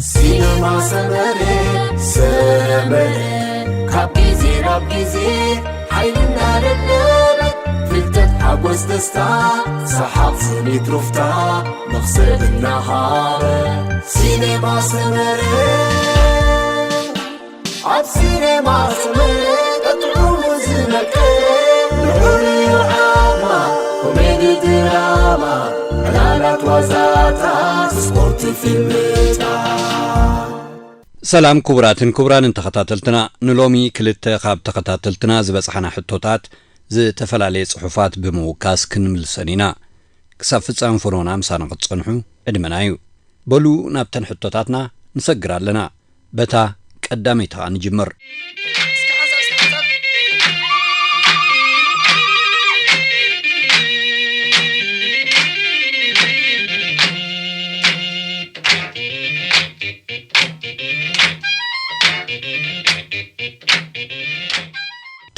ሲነማ ሰመረ፣ ሰመረ፣ ካብ ግዜ ናብ ግዜ ሓይሊ እናደለበ፣ ፍልጠት፣ ሓጎስ፣ ደስታ፣ ሰሓቕ፣ ስኒት፣ ሩፍታ፣ መኽሰብ እናሃበ። ሲነማ ሰመረ፣ ኣብ ሲነማ ሰመረ፣ ጥዑሙ ዝመቀረ፣ ልዑል ዓማ፣ ኮሜዲ፣ ድራማ፣ ዕላላት፣ ዋዛታት፣ ስፖርት፣ ፊልምታት። ሰላም ክቡራትን ክቡራንን ተኸታተልትና፣ ንሎሚ ክልተ ካብ ተኸታተልትና ዝበጽሓና ሕቶታት ዝተፈላለየ ጽሑፋት ብምውካስ ክንምልሰን ኢና። ክሳብ ፍጻመ ፈኖና ምሳና ክትጸንሑ ዕድመና እዩ። በሉ ናብተን ሕቶታትና ንሰግር ኣለና። በታ ቀዳመይቲ ኸኣ ንጅምር።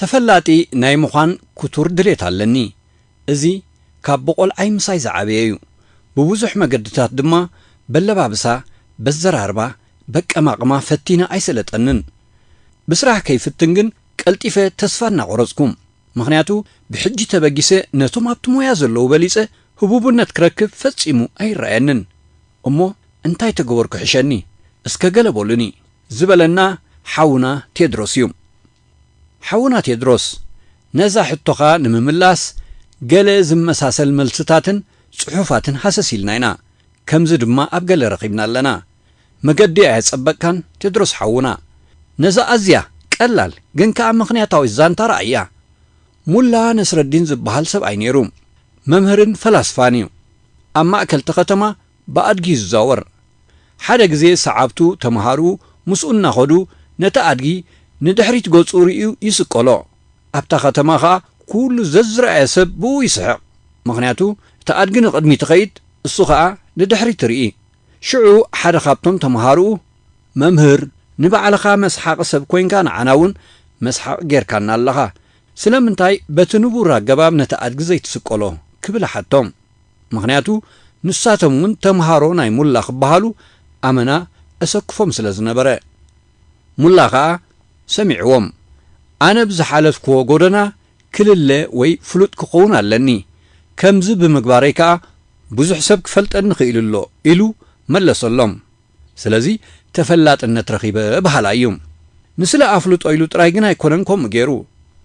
ተፈላጢ ናይ ምዃን ክቱር ድሌት ኣለኒ። እዚ ካብ ብቖልዓይ ምሳይ ዝዓበየ እዩ። ብብዙሕ መገድታት ድማ በለባብሳ፣ በዘራርባ፣ በቀማቕማ ፈቲነ ኣይሰለጠንን። ብስራሕ ከይፍትን ግን ቀልጢፈ ተስፋ እናቖረጽኩ። ምኽንያቱ ብሕጂ ተበጊሰ ነቶም ኣብቲ ሞያ ዘለዉ በሊጸ ህቡብነት ክረክብ ፈጺሙ ኣይረኣየንን። እሞ እንታይ ተገበርኩ ሕሸኒ? እስከ ገለ በሉኒ ዝበለና ሓውና ቴድሮስ እዩ። ሓውና ቴድሮስ፣ ነዛ ሕቶኻ ንምምላስ ገለ ዝመሳሰል መልስታትን ጽሑፋትን ሃሰስ ኢልና ኢና። ከምዚ ድማ ኣብ ገለ ረኺብና ኣለና። መገዲ ኣየጸበቅካን ቴድሮስ ሓውና። ነዛ ኣዝያ ቀላል ግን ከኣ ምኽንያታዊት ዛንታ ረኣያ። ሙላ ነስረዲን ዝበሃል ሰብኣይ ነይሩ። መምህርን ፈላስፋን እዩ። ኣብ ማእከልቲ ከተማ ብኣድጊ እዩ ዝዛወር። ሓደ ግዜ ሰዓብቱ፣ ተመሃርኡ፣ ምስኡ እናኸዱ ነቲ ኣድጊ ንድሕሪት ገጹ ርእዩ ይስቀሎ። ኣብታ ከተማ ኸኣ ኩሉ ዘዝረኣየ ሰብ ብኡ ይስሕቕ። ምኽንያቱ እቲ ኣድጊ ንቕድሚት ይኸይድ፣ እሱ ኸኣ ንድሕሪት ይርኢ። ሽዑ ሓደ ካብቶም ተመሃርኡ፣ "መምህር፣ ንባዕልኻ መስሓቒ ሰብ ኮይንካ ንዓና እውን መስሓቒ ጌርካና ኣለኻ። ስለምንታይ በቲ ንቡር ኣገባብ ነቲ ኣድጊ ዘይትስቀሎ?" ክብል ሓቶም። ምኽንያቱ ንሳቶም እውን ተምሃሮ ናይ ሙላ ክበሃሉ ኣመና ኣሰክፎም ስለ ዝነበረ። ሙላ ኸኣ ሰሚዕዎም፣ "ኣነ ብዝሓለፍክዎ ጎደና ክልለ ወይ ፍሉጥ ክኸውን ኣለኒ። ከምዚ ብምግባረይ ከኣ ብዙሕ ሰብ ክፈልጠኒ ክኢሉ ኣሎ" ኢሉ መለሰሎም። ስለዚ ተፈላጥነት ረኺበ በሃላይ እዩ። ንስለ ኣፍልጦ ኢሉ ጥራይ ግን ኣይኮነን ከምኡ ገይሩ።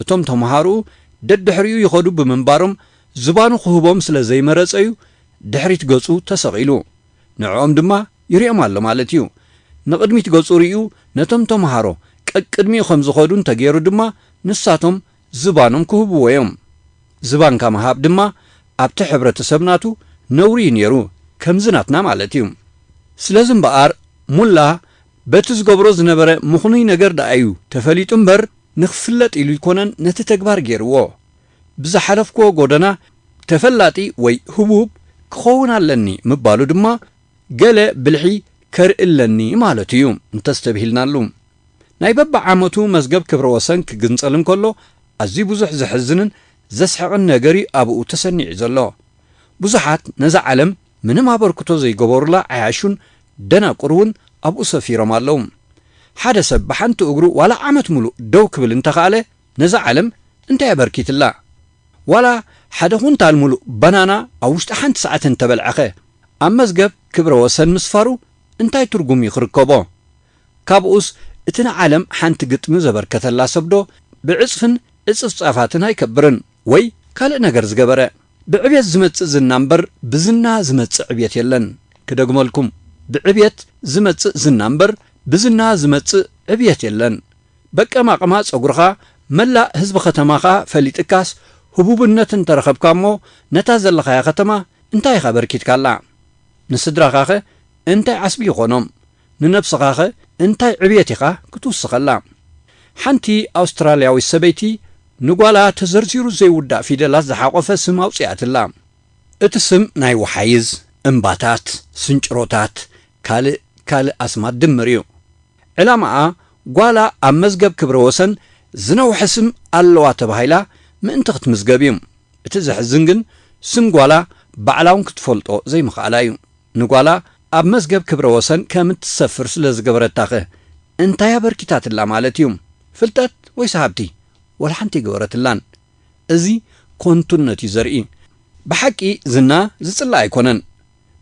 እቶም ተምሃሮኡ ደድሕሪኡ ይኸዱ ብምንባሮም ዝባኑ ክህቦም ስለ ዘይመረጸ እዩ ድሕሪት ገጹ ተሰቒሉ። ንዕኦም ድማ ይሪኦም ኣሎ ማለት እዩ። ንቕድሚት ገጹ ርእዩ ነቶም ተምሃሮ ቀቅድሚኡ ከም ዝኸዱ እንተገይሩ ድማ ንሳቶም ዝባኖም ክህብዎ እዮም። ዝባንካ ምሃብ ድማ ኣብቲ ሕብረተሰብ ናቱ ነውሪ እዩ ነይሩ፣ ከምዚ ናትና ማለት እዩ። ስለዚ እምበኣር ሙላ በቲ ዝገብሮ ዝነበረ ምኽኑይ ነገር ደኣ እዩ ተፈሊጡ እምበር ንኽፍለጥ ኢሉ ኣይኮነን ነቲ ተግባር ገይርዎ። ብዝሓለፍክዎ ጎደና ተፈላጢ ወይ ህቡብ ክኸውን ኣለኒ ምባሉ ድማ ገለ ብልሒ ከርኢ ኣለኒ ማለቱ እዩ እንተስተብሂልናሉ። ናይ በብዓመቱ መዝገብ ክብረ ወሰን ክግንጸል እንከሎ ኣዝዩ ብዙሕ ዘሕዝንን ዘስሕቕን ነገር እዩ ኣብኡ ተሰኒዑ ዘሎ። ብዙሓት ነዛ ዓለም ምንም ኣበርክቶ ዘይገበሩላ ዓያሹን ደናቁር እውን ኣብኡ ሰፊሮም ኣለዉ። ሓደ ሰብ ብሓንቲ እግሩ ዋላ ዓመት ሙሉእ ደው ክብል እንተኸኣለ ነዛ ዓለም እንታይ ኣበርኪትላ? ዋላ ሓደ ኩንታል ሙሉእ ባናና ኣብ ውሽጢ ሓንቲ ሰዓት እንተበልዐኸ ኣብ መዝገብ ክብረ ወሰን ምስፋሩ እንታይ ትርጉም እዩ ክርከቦ? ካብኡስ እቲ ንዓለም ሓንቲ ግጥሚ ዘበርከተላ ሰብዶ ብዕጽፍን ዕጽፍጻፋትን ኣይከብርን ወይ ካልእ ነገር ዝገበረ? ብዕብየት ዝመጽእ ዝና እምበር ብዝና ዝመጽእ ዕብየት የለን። ክደግመልኩም፣ ብዕብየት ዝመጽእ ዝና እምበር ብዝና ዝመጽእ ዕብየት የለን። በቀማቕማ ጸጉርኻ መላእ ህዝቢ ከተማኻ ፈሊጥካስ ህቡብነት እንተረኸብካ እሞ ነታ ዘለኻያ ከተማ እንታይ ኢኻ በርኪትካላ? ንስድራኻኸ እንታይ ዓስቢ ይኾኖም? ንነብስኻኸ እንታይ ዕብየት ኢኻ ክትውስኸላ? ሓንቲ ኣውስትራልያዊት ሰበይቲ ንጓላ ተዘርዚሩ ዘይውዳእ ፊደላት ዝሓቖፈ ስም ኣውጺኣትላ። እቲ ስም ናይ ወሓይዝ፣ እምባታት፣ ስንጭሮታት፣ ካልእ ካልእ ኣስማት ድምር እዩ። ዕላማኣ ጓላ ኣብ መዝገብ ክብረ ወሰን ዝነውሐ ስም ኣለዋ ተባሂላ ምእንቲ ክትምዝገብ እዩ። እቲ ዘሕዝን ግን ስም ጓላ ባዕላ እውን ክትፈልጦ ዘይምኽኣላ እዩ። ንጓላ ኣብ መዝገብ ክብረ ወሰን ከም እትሰፍር ስለ ዝገበረታኸ እንታይ ኣበርኪታትላ ማለት እዩ? ፍልጠት ወይስ ሃብቲ? ወላ ሓንቲ ኣይገበረትላን። እዚ ኮንቱነት እዩ ዘርኢ። ብሓቂ ዝና ዝጽላእ ኣይኮነን።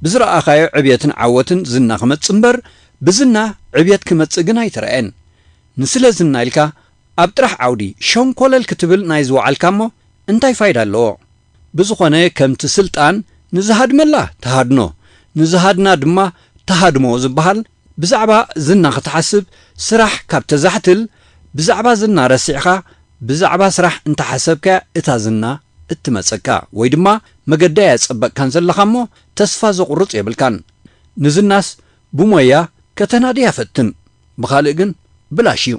ብዝረኣኻዮ ዕብየትን ዓወትን ዝና ክመጽእ እምበር፣ ብዝና ዕብየት ክመጽእ ግን ኣይተራእየን። ንስለ ዝና ኢልካ ኣብ ጥራሕ ዓውዲ ሸንኮለል ክትብል ናይ ዝወዓልካ እሞ እንታይ ፋይዳ ኣለዎ? ብዝኾነ ከምቲ ስልጣን ንዝሃድመላ ትሃድኖ፣ ንዝሃድና ድማ ትሃድሞ ዝበሃል፣ ብዛዕባ ዝና ክትሓስብ ስራሕ ካብ ተዛሕትል፣ ብዛዕባ ዝና ረሲዕኻ ብዛዕባ ስራሕ እንተሓሰብካያ እታ ዝና እትመጸካ ወይ ድማ መገዳ ኣየጸበቅካን ዘለኻ እሞ ተስፋ ዘቑርጽ የብልካን። ንዝናስ ብሞያ ከተናድያ ፈትን፣ ብኻልእ ግን ብላሽ እዩ።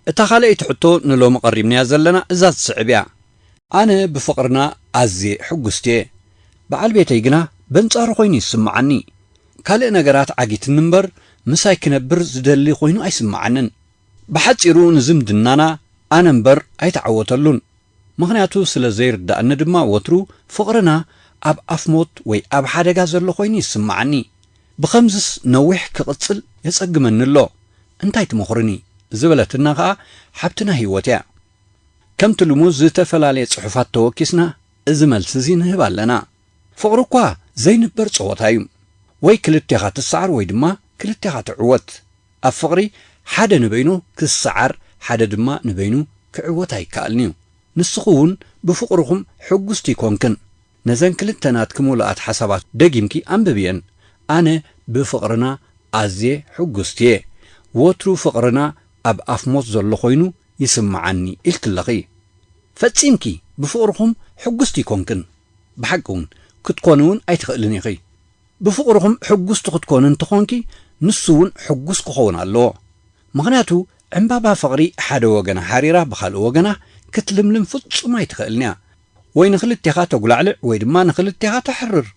እታ ካልኣይቲ ሕቶ ንሎሚ ቀሪብናያ ዘለና እዛ ትስዕብ እያ። ኣነ ብፍቕርና ኣዝየ ሕጉስቲ እየ። በዓል ቤተይ ግና በንጻሩ ኮይኑ ይስምዓኒ። ካልእ ነገራት ዓጊትኒ እምበር ምሳይ ክነብር ዝደሊ ኮይኑ ኣይስምዓንን። ብሓጺሩ ንዝምድናና ኣነ እምበር ኣይተዓወተሉን። ምኽንያቱ ስለ ዘይርዳእኒ ድማ ወትሩ ፍቕርና ኣብ ኣፍ ሞት ወይ ኣብ ሓደጋ ዘሎ ኮይኑ ይስምዓኒ። ብኸምዝስ ነዊሕ ክቕጽል የጸግመኒ ኣሎ። እንታይ ትመኽሩኒ? ዝበለትና ኸኣ ሓብትና ህይወት እያ። ከምቲ ልሙድ ዝተፈላለየ ጽሑፋት ተወኪስና እዚ መልሲ እዚ ንህብ ኣለና። ፍቕሪ እኳ ዘይንበር ጸወታ እዩ። ወይ ክልቴኻ ትሰዓር ወይ ድማ ክልቴኻ ትዕወት። ኣብ ፍቕሪ ሓደ ንበይኑ ክሰዓር፣ ሓደ ድማ ንበይኑ ክዕወት ኣይከኣልን እዩ። ንስኹ እውን ብፍቕርኹም ሕጉስቲ ኣይኮንክን። ነዘን ክልተ ናትኪ ምሉኣት ሓሳባት ደጊምኪ ኣንብብየን። ኣነ ብፍቕርና ኣዝየ ሕጉስቲ እየ። ወትሩ ፍቕርና ኣብ ኣፍ ሞት ዘሎ ኮይኑ ይስምዓኒ ኢልኪ ኣለኺ። ፈጺምኪ ብፍቕርኹም ሕጉስቲ ኣይኮንክን። ብሓቂ እውን ክትኮኒ እውን ኣይትኽእልን ኢኺ። ብፍቕርኹም ሕጉስቲ ክትኮኒ እንተኾንኪ፣ ንሱ እውን ሕጉስ ክኸውን ኣለዎ። ምኽንያቱ ዕምባባ ፍቕሪ ሓደ ወገና ሓሪራ ብኻልእ ወገና ክትልምልም ፍጹም ኣይትኽእልን እያ። ወይ ንኽልቴኻ ተጉላዕልዕ ወይ ድማ ንኽልቴኻ ተሕርር።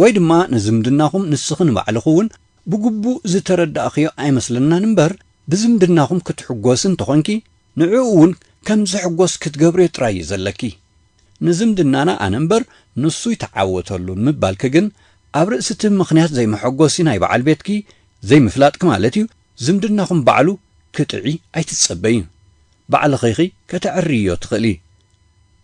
ወይ ድማ ንዝምድናኹም ንስኺ ንባዕልኺ እውን ብግቡእ ዝተረዳእኽዮ ኣይመስለናን እምበር፣ ብዝምድናኹም ክትሕጎሲ እንተኾንኪ፣ ንዕኡ እውን ከም ዝሕጎስ ክትገብርዮ ጥራይ እዩ ዘለኪ። ንዝምድናና ኣነ እምበር ንሱ ይተዓወተሉ ምባልኪ ግን፣ ኣብ ርእሲ እቲ ምኽንያት ዘይመሐጎሲ ናይ በዓል ቤትኪ ዘይምፍላጥኪ ማለት እዩ። ዝምድናኹም ባዕሉ ክጥዒ ኣይትጸበዪ። ባዕልኺ ኢኺ ከተዕርይዮ ትኽእሊ።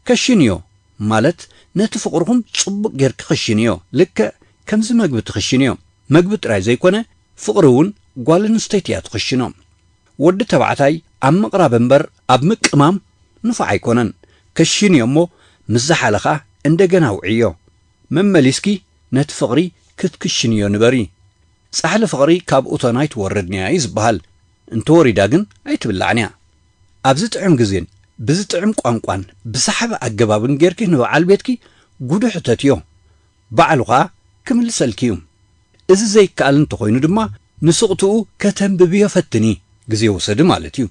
ከሽንዮ ማለት ነቲ ፍቕርኹም ጽቡቕ ጌርኪ ክሽንዮ፣ ልክዕ ከምዚ መግቢ ትኽሽንዮ። መግቢ ጥራይ ዘይኮነ ፍቕሪ እውን ጓል ኣንስተይቲ እያ ትኽሽኖ። ወዲ ተባዕታይ ኣብ ምቕራብ እምበር ኣብ ምቅማም ንፉዕ ኣይኮነን። ከሽንዮ እሞ ምስ ዝሓለ ኸኣ እንደገና ኣውዕዮ። መመሊስኪ ነቲ ፍቕሪ ክትክሽንዮ ንበሪ። ጻሕሊ ፍቕሪ ካብ እቶን ኣይትወርድን እያ እዩ ዝበሃል። እንተወሪዳ ግን ኣይትብላዕን እያ። ኣብ ዝጥዕም ግዜን ብዝጥዕም ቋንቋን ብሰሓቢ ኣገባብን ጌርኪ ንበዓል ቤትኪ ጉዱ ሕተትዮ። ባዕሉ ኸኣ ክምልሰልኪ እዩ። እዚ ዘይከኣል እንተኾይኑ ድማ ንስቕትኡ ከተንብብዮ ፈትኒ፣ ግዜ ውሰዲ ማለት እዩ።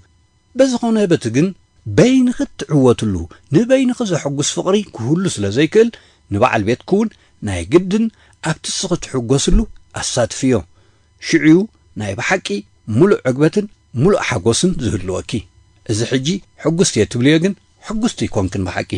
በዝኾነ በቲ ግን በይንኺ እትዕወትሉ፣ ንበይንኺ ዘሐጉስ ፍቕሪ ክህሉ ስለ ዘይክእል፣ ንበዓል ቤትኪ እውን ናይ ግድን ኣብቲ እስኺ ትሕጎስሉ ኣሳትፍዮ። ሽዑ እዩ ናይ ብሓቂ ምሉእ ዕግበትን ምሉእ ሓጎስን ዝህልወኪ። እዚ ሕጂ ሕጉስቲ እየ ትብልዮ ግን ሕጉስቲ ኣይኮንክን ብሓቂ።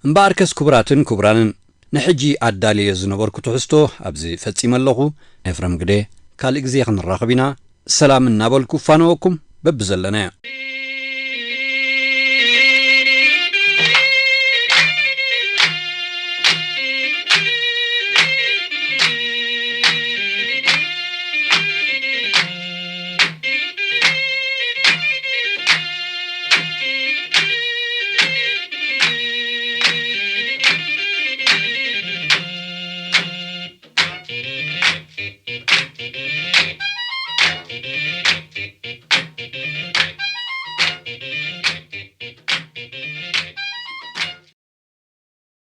እምበኣርከስ ክቡራትን ክቡራንን፣ ንሕጂ ኣዳልየ ዝነበርኩ ትሕዝቶ ኣብዚ ፈጺመ ኣለኹ። ኤፍረም ግደ፣ ካልእ ግዜ ክንራኸብ ኢና። ሰላም እናበልኩ እፋነወኩም በብዘለናዮ።